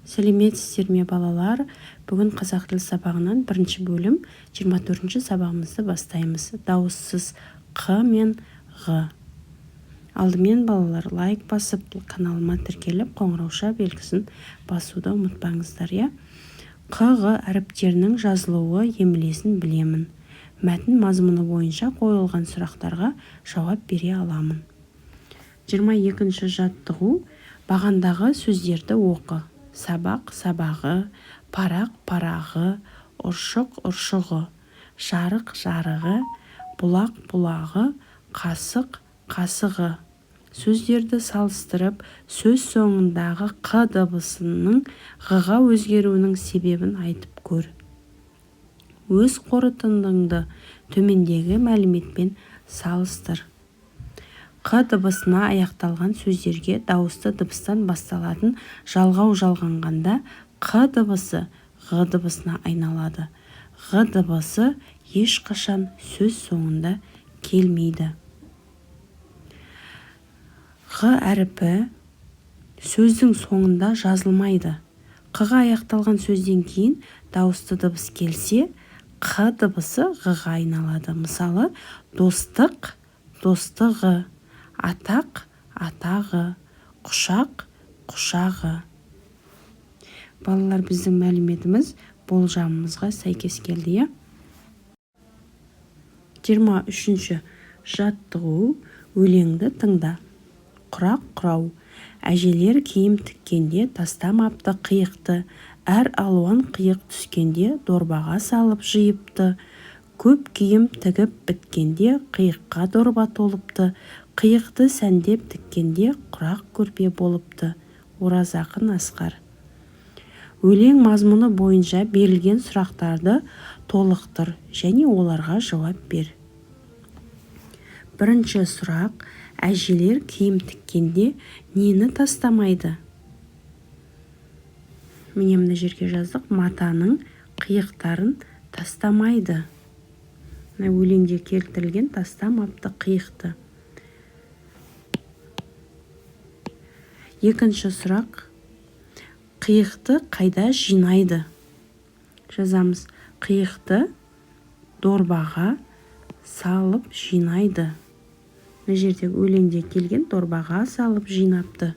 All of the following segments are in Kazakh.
Сәлеметсіздер ме, балалар? Бүгін қазақ тілі сабағынан бірінші бөлім, 24-ші сабағымызды бастаймыз. Дауыссыз қ мен ғ. Алдымен, балалар, лайк басып, каналыма тіркеліп, қоңырауша белгісін басуды ұмытпаңыздар, иә. Қ, ғ әріптерінің жазылуы емлесін білемін. Мәтін мазмұны бойынша қойылған сұрақтарға жауап бере аламын. 22-ші жаттығу. Бағандағы сөздерді оқы. Сабақ, сабағы, парақ, парағы, ұршық, ұршығы, жарық, жарығы, бұлақ, бұлағы, қасық, қасығы. Сөздерді салыстырып, сөз соңындағы қ дыбысының ғ-ға өзгеруінің себебін айтып көр. Өз қорытындыңды төмендегі мәліметпен салыстыр. Қ дыбысына аяқталған сөздерге дауысты дыбыстан басталатын жалғау жалғанғанда, қ дыбысы ғ дыбысына айналады. Ғ дыбысы ешқашан сөз соңында келмейді. Ғ әріпі сөздің соңында жазылмайды. Қ-ға аяқталған сөзден кейін дауысты дыбыс келсе, қ дыбысы ғ-ға айналады. Мысалы, достық, достығы, атақ, атағы, құшақ, құшағы. Балалар, біздің мәліметіміз болжамымызға сәйкес келді, иә. 23-ші жаттығу. Өлеңді тыңда. Құрақ құрау. Әжелер киім тіккенде тастамапты қиықты, әр алуан қиық түскенде дорбаға салып жиыпты. Көп киім тігіп біткенде қиыққа дорба толыпты. Қиықты сәндеп тіккенде құрақ көрпе болыпты. Оразақын Асқар. Өлең мазмұны бойынша берілген сұрақтарды толықтыр және оларға жауап бер. Бірінші сұрақ: әжелер киім тіккенде нені тастамайды? Міне, мына жерге жаздық: матаның қиықтарын тастамайды. Мына өлеңде келтірілген тастамапты қиықты. Екінші сұрақ: қиықты қайда жинайды? Жазамыз: қиықты дорбаға салып жинайды. Мына жерде өлеңде келген дорбаға салып жинапты.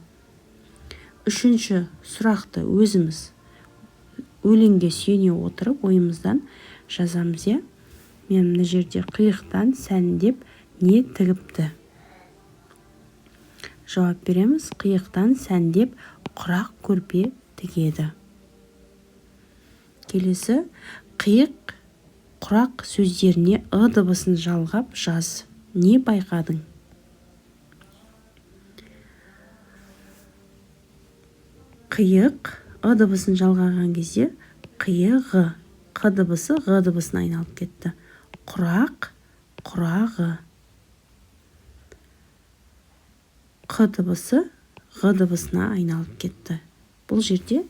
Үшінші сұрақты өзіміз өлеңге сүйене отырып, ойымыздан жазамыз, иә. Мен мына жерде қиықтан сәндеп не тігіпті? Жауап береміз: қиықтан сәндеп құрақ көрпе тігеді. Келесі: қиық, құрақ сөздеріне ы дыбысын жалғап жаз. Не байқадың? Қиық, ы дыбысын жалғаған кезде қиығы, қ дыбысы ғ дыбысына айналып кетті. Құрақ, құрағы, қ дыбысы ғ дыбысына айналып кетті. Бұл жерде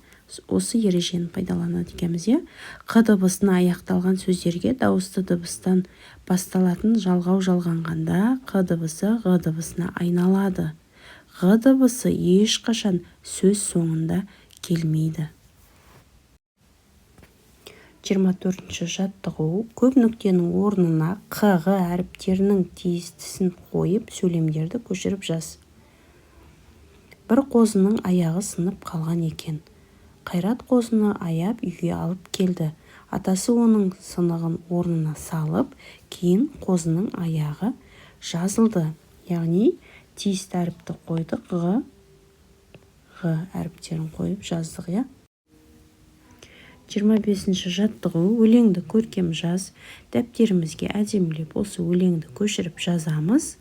осы ережені пайдаланады екенбіз, иә. Қ дыбысына аяқталған сөздерге дауысты дыбыстан басталатын жалғау жалғанғанда, қ дыбысы ғ дыбысына айналады. Ғ дыбысы ешқашан сөз соңында келмейді. 24-ші жаттығу. Көп нүктенің орнына қ, ғ әріптерінің тиістісін қойып, сөйлемдерді көшіріп жаз. Бір қозының аяғы сынып қалған екен. Қайрат қозыны аяп үйге алып келді. Атасы оның сынығын орнына салып, кейін қозының аяғы жазылды. Яғни тиісті әріпті қойдық, ғ, ғ әріптерін қойып жаздық, иә. 25-ші жаттығу. Өлеңді көркем жаз. Дәптерімізге әдемілеп осы өлеңді көшіріп жазамыз.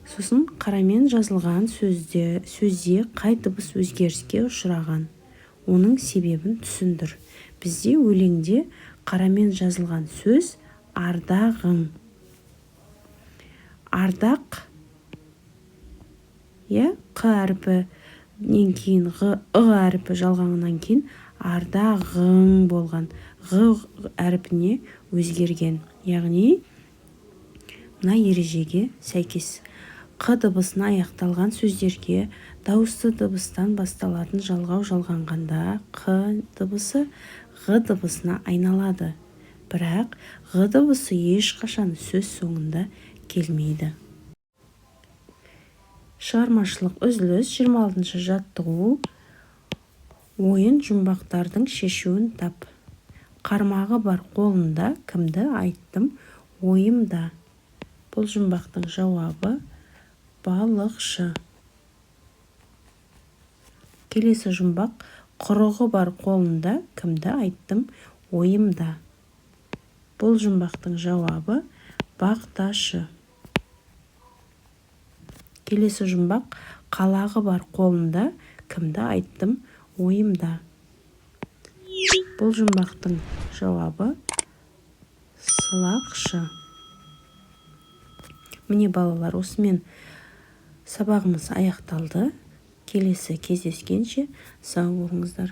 Сосын қарамен жазылған сөзде қай дыбыс өзгеріске ұшыраған? Оның себебін түсіндір. Бізде өлеңде қарамен жазылған сөз ардағың. Ардақ, иә, қ әрпінен кейін ғ, ы әрпі жалғанғаннан кейін ардағың болған, ғ әрпіне өзгерген. Яғни мына ережеге сәйкес қ дыбысына аяқталған сөздерге Дауысты дыбыстан басталатын жалғау жалғанғанда қ дыбысы ғ дыбысына айналады, бірақ ғ дыбысы ешқашан сөз соңында келмейді. Шығармашылық үзіліс. 26-жаттығу. Ойын жұмбақтардың шешуін тап. Қармағы бар қолында, кімді айттым ойымда? Бұл жұмбақтың жауабы – балықшы. Келесі жұмбақ: құрығы бар қолында, кімді айттым ойымда? Бұл жұмбақтың жауабы – бақташы. Келесі жұмбақ: қалағы бар қолында, кімді айттым ойымда? Бұл жұмбақтың жауабы – сылақшы. Міне, балалар, осымен сабағымыз аяқталды. Келесі кездескенше сау болыңыздар!